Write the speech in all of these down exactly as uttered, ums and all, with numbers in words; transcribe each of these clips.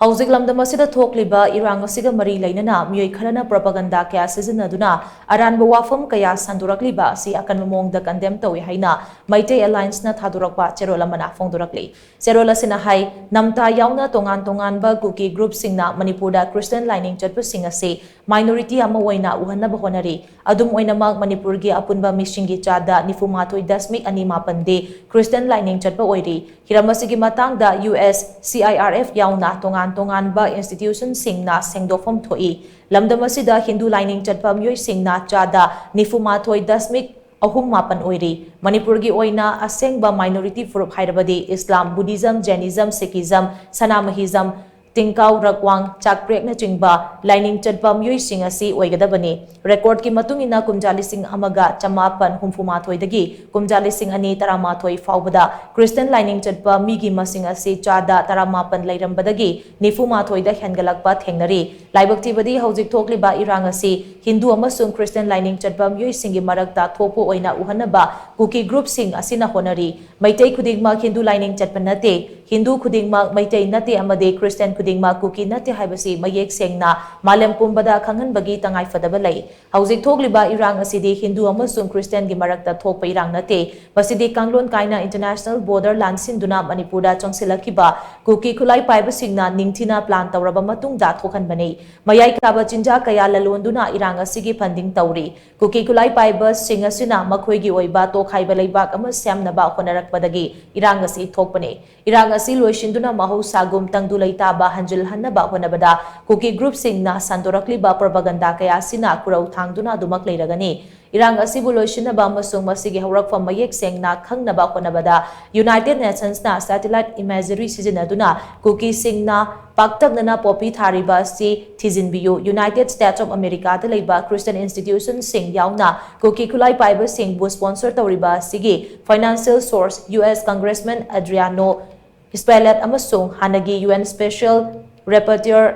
ꯍꯧꯖꯤꯛ ꯂꯝꯗꯝ ꯑꯁꯤꯗ ꯊꯣꯛꯂꯤꯕ ꯏꯔꯥꯡ ꯑꯁꯤꯒ ꯃꯔꯤ ꯂꯩꯅꯅ ꯃꯤꯑꯣꯏ ꯈꯔꯅ propaganda ꯀꯌꯥ ꯁꯤꯖꯤꯟꯅꯗꯨꯅ ꯑꯔꯥꯟꯕ ꯋꯥꯐꯝ ꯀꯌꯥ ꯁꯟꯗꯣꯔꯛꯂꯤꯕ ꯑꯁꯤ ꯑꯀꯟꯕ ꯃꯑꯣꯡꯗ condemn ꯇꯧꯏ ꯍꯥꯏꯅ ꯃꯩꯇꯩ Allianceꯅ ꯊꯥꯗꯣꯔꯛꯄ ꯆꯦꯔꯣꯜ ꯑꯃꯅ ꯐꯣꯡꯗꯣꯔꯛꯂꯤ꯫ ꯆꯦꯔꯣꯜ ꯑꯁꯤꯅ ꯍꯥꯏ, ꯅꯝꯇꯥ ꯌꯥꯎꯅ ꯇꯣꯉꯥꯟ ꯇꯣꯉꯥꯟꯕ ꯀꯨꯀꯤ groupꯁꯤꯡꯅ ꯃꯅꯤꯄꯨꯔꯗ Christian ꯂꯥꯏꯅꯤꯡ ꯆꯠꯄꯁꯤꯡ ꯑꯁꯤ minority ꯑꯃ ꯑꯣꯏꯅ ꯎꯍꯟꯅꯕ ꯍꯣꯠꯅꯔꯤ꯫ ꯑꯗꯨꯝ ꯑꯣꯏꯅꯃꯛ, ꯃꯅꯤꯄꯨꯔꯒꯤ ꯑꯄꯨꯟꯕ ꯃꯤꯁꯤꯡꯒꯤ ꯆꯥꯗ ꯅꯤꯐꯨ ꯃꯥꯊꯣꯏ ꯗꯁꯃꯤꯛ ꯑꯅꯤ ꯃꯥꯄꯟꯗꯤ Christian ꯂꯥꯏꯅꯤꯡ ꯆꯠꯄ ꯑꯣꯏꯔꯤ꯫ ꯍꯤꯔꯝ ꯑꯁꯤꯒꯤ ꯃꯇꯥꯡꯗ U S C I R F ꯌꯥꯎꯅ ꯇꯣꯉꯥꯟ ꯇꯣꯉꯥꯟꯕ institutionꯁꯤꯡꯅ ꯁꯦꯡꯗꯣꯛꯐꯝ ꯊꯣꯛꯏ꯫ ꯂꯝꯗꯝ ꯑꯁꯤꯗ ꯍꯤꯟꯗꯨ ꯂꯥꯏꯅꯤꯡ ꯆꯠꯄ ꯃꯤꯑꯣꯏꯁꯤꯡꯅ ꯆꯥꯗ ꯅꯤꯐꯨ ꯃꯥꯊꯣꯏ ꯗꯁꯃꯤꯛ ꯑꯍꯨꯝ ꯃꯥꯄꯟ ꯑꯣꯏꯔꯤ꯫ ꯃꯅꯤꯄꯨꯔꯒꯤ ꯑꯣꯏꯅ ꯑꯁꯦꯡꯕ minority ꯐꯨꯔꯨꯞ ꯍꯥꯏꯔꯕꯗꯤ ꯏꯁꯂꯥꯝ, Buddhism, Jainism, Sikhism, ꯁꯅꯥꯃꯍꯤꯖꯝ, ꯇꯤꯡꯀꯥꯎ, ꯔꯛꯋꯥꯡ, ꯆꯥꯛꯄ꯭ꯔꯦꯛꯅꯆꯤꯡꯕ ꯂꯥꯏꯅꯤꯡ ꯆꯠꯄ ꯃꯤꯑꯣꯏꯁꯤꯡ ꯑꯁꯤ ꯑꯣꯏꯒꯗꯕꯅꯤ꯫ Recordꯀꯤ ꯃꯇꯨꯡ ꯏꯟꯅ, ꯀꯨꯝꯖꯥ ꯂꯤꯁꯤꯡ ꯑꯃꯒ ꯆꯃꯥꯄꯟ ꯍꯨꯝꯐꯨ ꯃꯥꯊꯣꯏꯗꯒꯤ ꯀꯨꯝꯖꯥ ꯂꯤꯁꯤꯡ ꯑꯅꯤ ꯇꯔꯥꯃꯥꯊꯣꯏ ꯐꯥꯎꯕꯗ Christian ꯂꯥꯏꯅꯤꯡ ꯆꯠꯄ ꯃꯤꯒꯤ ꯃꯁꯤꯡ ꯑꯁꯤ ꯆꯥꯗ ꯇꯔꯥꯃꯥꯄꯟ ꯂꯩꯔꯝꯕꯗꯒꯤ ꯅꯤꯐꯨ ꯃꯥꯊꯣꯏꯗ ꯍꯦꯟꯒꯠꯂꯛꯄ ꯊꯦꯡꯅꯔꯤ꯫ ꯂꯥꯏꯕꯛ ꯊꯤꯕꯗꯤ, ꯍꯧꯖꯤꯛ ꯊꯣꯛꯂꯤꯕ ꯏꯔꯥꯡ ꯑꯁꯤ ꯍꯤꯟꯗꯨ ꯑꯃꯁꯨꯡ Christian ꯂꯥꯏꯅꯤꯡ ꯆꯠꯄ ꯃꯤꯑꯣꯏꯁꯤꯡꯒꯤ ꯃꯔꯛꯇ ꯊꯣꯛꯄ ꯑꯣꯏꯅ ꯎꯍꯟꯅꯕ ꯀꯨꯀꯤ groupꯁꯤꯡ ꯑꯁꯤꯅ ꯍꯣꯠꯅꯔꯤ꯫ ꯃꯩꯇꯩ ꯈꯨꯗꯤꯡꯃꯛ ꯍꯤꯟꯗꯨ ꯂꯥꯏꯅꯤꯡ ꯆꯠꯄ ꯅꯠꯇꯦ, ꯍꯤꯟꯗꯨ ꯈꯨꯗꯤꯡꯃꯛ ꯃꯩꯇꯩ ꯅꯠꯇꯦ ꯑꯃꯗꯤ Christian ꯈꯨꯗꯤꯡꯃꯛ ꯀꯨꯀꯤ ꯅꯠꯇꯦ ꯍꯥꯏꯕꯁꯤ ꯃꯌꯦꯛ ꯁꯦꯡꯅ ꯃꯥꯂꯦꯝ ꯄꯨꯝꯕꯗ ꯈꯪꯍꯟꯕꯒꯤ ꯇꯉꯥꯏꯐꯗꯕ ꯂꯩ꯫ ꯍꯧꯖꯤꯛ ꯊꯣꯛꯂꯤꯕ ꯏꯔꯥꯡ ꯑꯁꯤꯗꯤ ꯍꯤꯟꯗꯨ ꯑꯃꯁꯨꯡ Christianꯒꯤ ꯃꯔꯛꯇ ꯊꯣꯛꯄ ꯏꯔꯥꯡ ꯅꯠꯇꯦ꯫ ꯃꯁꯤꯗꯤ ꯀꯥꯡꯂꯣꯟ ꯀꯥꯏꯅ international border ꯂꯥꯟꯁꯤꯟꯗꯨꯅ ꯃꯅꯤꯄꯨꯔꯗ ꯆꯪꯁꯤꯜꯂꯛꯈꯤꯕ ꯀꯨꯀꯤ ꯈꯨꯠꯂꯥꯏ ꯄꯥꯏꯕꯁꯤꯡꯅ ꯅꯤꯡꯊꯤꯅ plan ꯇꯧꯔꯕ ꯃꯇꯨꯡꯗ ꯊꯣꯛꯍꯟꯕꯅꯤ꯫ ꯃꯌꯥꯏ ꯀꯥꯕ ꯆꯤꯟꯖꯥꯛ ꯀꯌꯥ ꯂꯂꯣꯟꯗꯨꯅ ꯏꯔꯥꯡ ꯑꯁꯤꯒꯤ funding ꯇꯧꯔꯤ꯫ ꯀꯨꯀꯤ ꯈꯨꯠꯂꯥꯏ ꯄꯥꯏꯕꯁꯤꯡ ꯑꯁꯤꯅ ꯃꯈꯣꯏꯒꯤ ꯑꯣꯏꯕ ꯇꯣꯈꯥꯏꯕ ꯂꯩꯕꯥꯛ ꯑꯃ ꯁꯦꯝꯅꯕ ꯍꯣꯠꯅꯔꯛꯄꯗꯒꯤ ꯏꯔꯥꯡ ꯑꯁꯤ ꯊꯣꯛꯄꯅꯤ꯫ ꯏꯔꯥꯡ ꯑꯁꯤ ꯂꯣꯏꯁꯤꯟꯗꯨꯅ ꯃꯍꯧꯁꯥꯒꯨꯝ ꯇꯪꯗꯨ ꯂꯩꯇꯥꯕ ꯍꯟꯖꯤꯜꯍꯟꯅꯕ ꯍꯣꯠꯅꯕꯗ ꯀꯨꯀꯤ groupꯁꯤꯡꯅ ꯁꯟꯗꯣꯔꯛꯂꯤꯕ propaganda ꯀꯌꯥ ꯑꯁꯤꯅ ꯈꯨꯔꯧ ꯊꯥꯡꯗꯨꯅ ꯑꯗꯨꯃꯛ ꯂꯩꯔꯒꯅꯤ꯫ ꯏꯔꯥꯡ ꯑꯁꯤꯕꯨ ꯂꯣꯏꯁꯤꯟꯅꯕ ꯑꯃꯁꯨꯡ ꯃꯁꯤꯒꯤ ꯍꯧꯔꯛꯐꯝ ꯃꯌꯦꯛ ꯁꯦꯡꯅ ꯈꯪꯅꯕ ꯍꯣꯠꯅꯕꯗ United Nationsꯅ satellite imagery ꯁꯤꯖꯤꯟꯅꯗꯨꯅ ꯀꯨꯀꯤꯁꯤꯡꯅ ꯄꯥꯛꯇꯛꯅꯅ ꯄꯣꯄꯤ ꯊꯥꯔꯤꯕ ꯑꯁꯤ ꯊꯤꯖꯤꯟꯕꯤꯌꯨ꯫ United States of Americaꯗ ꯂꯩꯕ Christian institutionꯁꯤꯡ ꯌꯥꯎꯅ ꯀꯨꯀꯤ ꯈꯨꯠꯂꯥꯏ ꯄꯥꯏꯕꯁꯤꯡꯕꯨ sponsor ꯇꯧꯔꯤꯕ ꯑꯁꯤꯒꯤ financial source U S Congressman Adriano Spellat ꯑꯃꯁꯨꯡ ꯍꯥꯟꯅꯒꯤ U N Special Rapporteur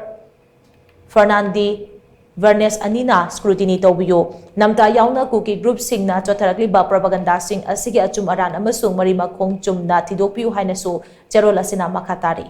Fernande Vernes ꯑꯅꯤꯅ scrutiny ꯇꯧꯕꯤꯌꯨ꯫ ꯅꯝꯇꯥ ꯌꯥꯎꯅ ꯀꯨꯀꯤ groupꯁꯤꯡꯅ ꯆꯠꯊꯔꯛꯂꯤꯕ propagandaꯁꯤꯡ ꯑꯁꯤꯒꯤ ꯑꯆꯨꯝ ꯑꯔꯥꯟ ꯑꯃꯁꯨꯡ ꯃꯔꯤ ꯃꯈꯣꯡ ꯆꯨꯝꯅ ꯊꯤꯗꯣꯛꯄꯤꯌꯨ ꯍꯥꯏꯅꯁꯨ ꯆꯦꯔꯣꯜ ꯑꯁꯤꯅ ꯃꯈꯥ ꯇꯥꯔꯤ꯫